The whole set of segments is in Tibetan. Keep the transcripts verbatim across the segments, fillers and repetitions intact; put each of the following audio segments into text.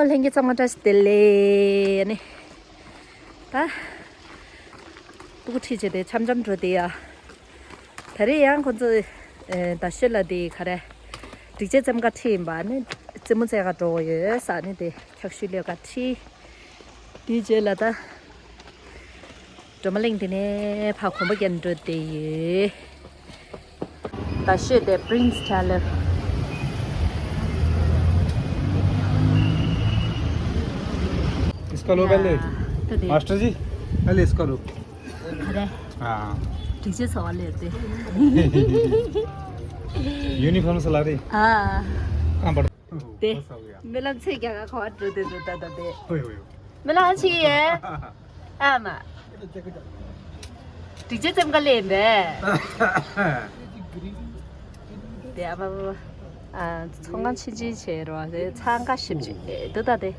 ལྷན་རྒྱས་ཚང་མ་བཀྲ་ཤིས་བདེ་ལེགས་ནི། ད། སྤུ་གུ་ཁྲིད་བྱས་ཏེ་འཆམ་འཆམ་འགྲོ་བསྡད་ཡ། ད་རེས་ཡང་ཁོ་ཚོ་ཨེ་རྡ་ཤོད་ལ་དེ་ག་རེ། སྒྲིག་ཆས་བཙེམ་ག་ཁྲིད་ཡིན་པ་ནི་རྩེད་མོ་རྩེ་ག་འགྲོ་གི་ཡོད་ས་ནི་དེ་འཁྱག་ཤུལ་ལས་ཀ་ཁྲིད། དེའི་རྗེས་ལ་ད། སྒྲོལ་མ་གླིང་དེ་ནས་ཕར་གོམ་པ་རྒྱག་འགྲོ་བསྡད་ཡོད། རྡ་ཤོད་དེ་Prince Taylor. इसका लो पहले। तो दे। मास्टर जी, पहले इसका लो। अरे। हाँ। ठीक से सवाल लेते। यूनिफॉर्म सिला रही। हाँ। कहाँ पढ़- དེ། སྨོན་ལམ་ཚེ་རྒྱ་གར་ཁ་བ་འགྲོ་དེ་འགྲོ་ད་ད་དེ། ཧོ་ཡོ་ཡོ། སྨོན་ལམ་ཆི་ཡེ། ཨ་མ། སྒྲིག་ཆས་བཙེམ་ག་ལེན་པས། དེ་ཨ་མ་མ་མ། ཨ་ཚོང་ཁང་ཆུང་ཆུང་བྱས་རོགས་དེ་འཚང་ཁ་ཞིབ་ཅིག་འདུག་ད་དེ།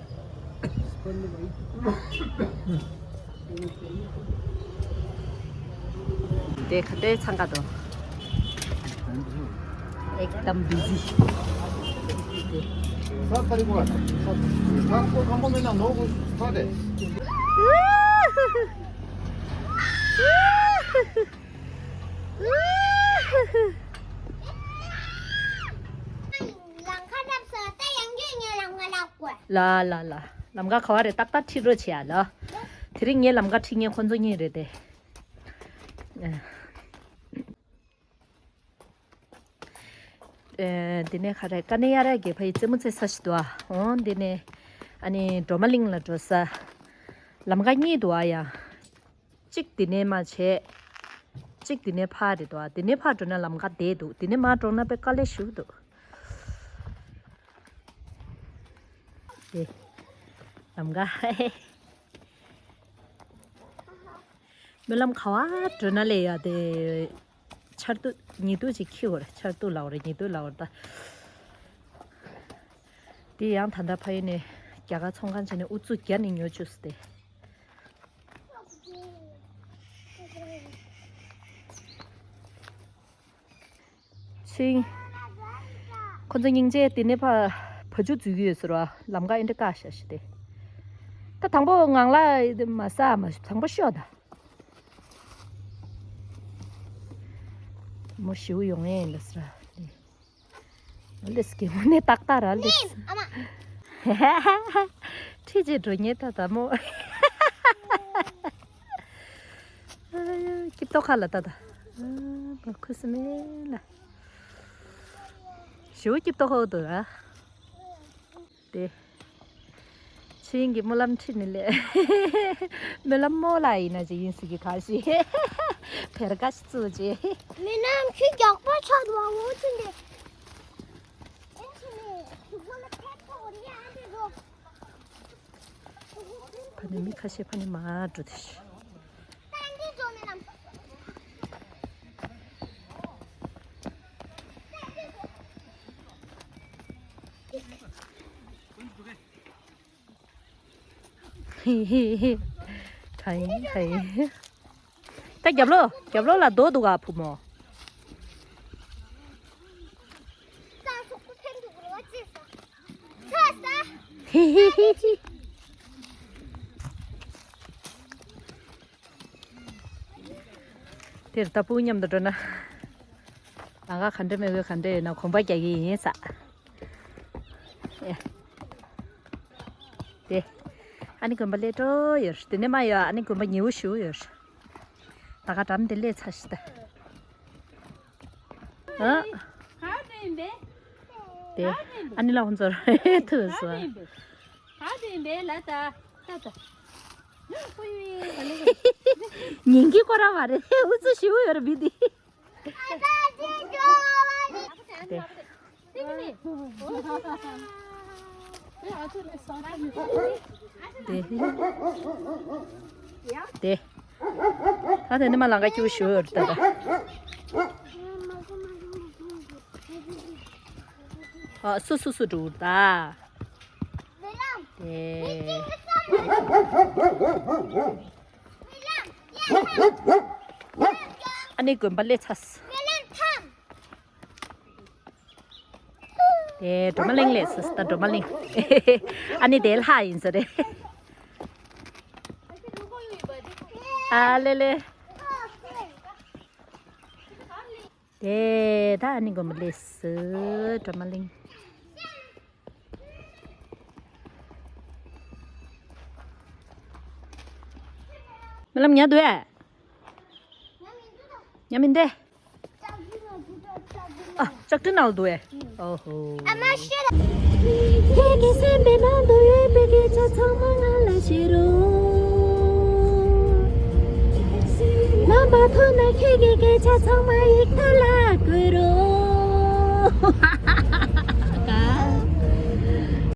དེ་ག་འདྲའི་འཚང་ཁ་འདུག एकदम बिजी। ལ་ལ་ལ། ལམ་ཁ་ག་བ་རེད། ཏག་ཏག་ཁྲིད་རོགས་བྱེད་ཡ་ལ། དེ་རིང་ངས་ལམ་ཁ་ཁྲིད་མཁན་ཁོ་ཚོ་གཉིས་རེད་དེ། ཨེ། འདི་ནས་ག་རེ་ཀ་ནེ་ཡ་ར་གི་ཕ་ཡི་རྩེད་མོ་རྩེ་ས་ཞིག་འདུག་ཨ། འོང་འདི་ནས་ཨ་ནི་སྒྲོལ་མ་གླིང་ལ་འགྲོ་ས། ལམ་ཁ་གཉིས་འདུག་ཨ་ཡ། གཅིག་འདི་ནས་མར་བྱས། གཅིག་འདི་ནས་ཕར་རེད་འདུག་ཨ། འདི་ནས་ཕར་འགྲོ་ན་ལམ་ཁ་བདེ་འདུག་འདི་ནས་མར་འགྲོ་ན་དཔེ་དཀའ་ལས་ཞེ་པོ་འདུག་དེ། ལམ་ཁ། སྨོན་ལམ་ག་བ་འགྲོ་ན་ལས་ཡ་དེ། ཆར་གདུགས་ཉི་གདུགས་ཅིག་འཁྱེར་དགོས་རེད། ཆར་གདུགས་ལབ་དགོས་རེད། ཉི་གདུགས་ལབ་དགོས་རེད་ད། དེ་ཡང་ད་ལྟ་ཕ་ཡུལ་ནས་རྒྱ་གར་ཚོང་ཁང་བྱས་ནས་ཨུ་ཚུགས་རྒྱག་ནས་ཉོ་བཅུག་སྟེ། ཚུན། ཁོ་ཚོ་སྙིང་རྗེ། དེ་ནས་ཕ་བ་ཕྱུགས་འཛུལ་གྱི་ཡོད་ཟེར་བ། ལམ་ཁ་ཨེ་འདྲ་བཀག་བཞག་ཤི་སྟེ། ད་དང་པོ་ངང་ལ་མ་ཟ་མ་དང་པོ་ཤོག་ད། མོ་ཞིའུ་ཡོང་ངེས་ལ་སྲ་ལེ། ལེ་སྐྱེ་མོ་ནས་ཏག་ཏག་ར་ལེ། ཨ་མ། ཁྲིད་ཅེས་འགྲོ་ཉེ་ད་ད་མོ། སྐྱིབ་ཏོག་ཁ་ལ་ད་ད། མ་ཁུ་སི་མེ་ལ། ཞིའུ་སྐྱིབ་ཏོག་ཁ་འོ་དོ་ར། དེ། ཆུ་ཡིན་གྱི་སྨོན་ལམ་ཁྲིད་ནི་ལས། སྨོན་ལམ་མོ་ལ་ཡིན་ན་ཅི་ཡིན་སྲིད་ཀྱི་ཁ་ཞིག་བེར་ཀ་ཞིག་བཙུགས་རྗེས། མི་རྣམས་ཁྱི་རྒྱག་པ་ཆགས་འདུག་འོ་ཆུ་འདི། ཨེ་ཆུ་ནི་དུག་པ་ལ་ཐད་ཐོག་རི་ཡ་འདི་རོ། ཕ་ནི་མི་ཁ་ཤས་ཕ་ནི་མ་འགྲོ་དེ་ཤི། ཧི་ཧི་ཧི། ཁ་ཡིན་ཁ་ཡིན། ད་རྒྱབ་ལོགས་རྒྱབ་ལོགས་ལ་རྡོ་འདུག་ག་བུ་མོ། ཧི་ཧི་ཧི་ཧི། དེར་ལྟ་བུ་མཉམ་དུ་འགྲོ་ན། ལམ་ཁ་ག་འདྲ་མི་དགོས་ག་འདྲ་ཡོད་ན་གོམ་པ་རྒྱག་གི་ཡིན་ས། ཨེ། དེ། ཨ་ནི་དགོན་པ་སླེབས་འགྲོ་ཡོད་རེད། དེ་ནས་མ་ཡོད་ཨ་ནི་དགོན་པ་ཉེ་བོ་ཞུ་ཡོད་རེད། ད་ག་འགྲམ་དེ་སླེབས་ཚར་ཤི་ད། ཨ། དེ། ཨ་ནི་ལ་ཧོན་ཚོར་ཐུག་སོ། ཉིན་གྱི་སྐོར་ར་མ་རེད། ཨུ་ཚུགས་ཞེ་པོ་ཡོད་རེད་མི་འདི། དེ། དེ། དེ། ད་དེ་ནི་མ་ལང་ཀ་སྐྱུག་ཞུ་ཡོད་ད་ད། ཨ་སུ་སུ་སུ་འགྲོ་ད། དེ། ཨ་ནི་དགོན་པ་སླེབས་ཚར། དེ་སྒྲོལ་མ་གླིང་སླེབས་སོང་། ད་སྒྲོལ་མ་གླིང་། ཨ་ནི་དེ་ལྷ་ཡིན་ས་རེད། ཨ་ལེ་ལེ། དེ་ད་ཨ་ནི་དགོན་པ་སླེབས་སོང་། སྒྲོལ་མ་གླིང་། རྨི་ལམ་ཉལ་འདུག་ཨེ། ཉལ་མི་འདུག་ཨ། ལྕགས་ཀྲིན་ནང་ལ་འདུག་ཨེ། ཨོ་ཧོ། ཁྱེད་ཀྱི་སེམས་པའི་ནང་དུ་ཡོད་པའི་སྐད་ཆ་ཚང་མ་ང་ལ་བཤད་རོགས། ལམ་བར་ཐུག་ན་ཁྱེད་ཀྱི་སྐད་ཆ་ཚང་མ་ཡིག་ཐོག་ལ་བཀོད་རོགས།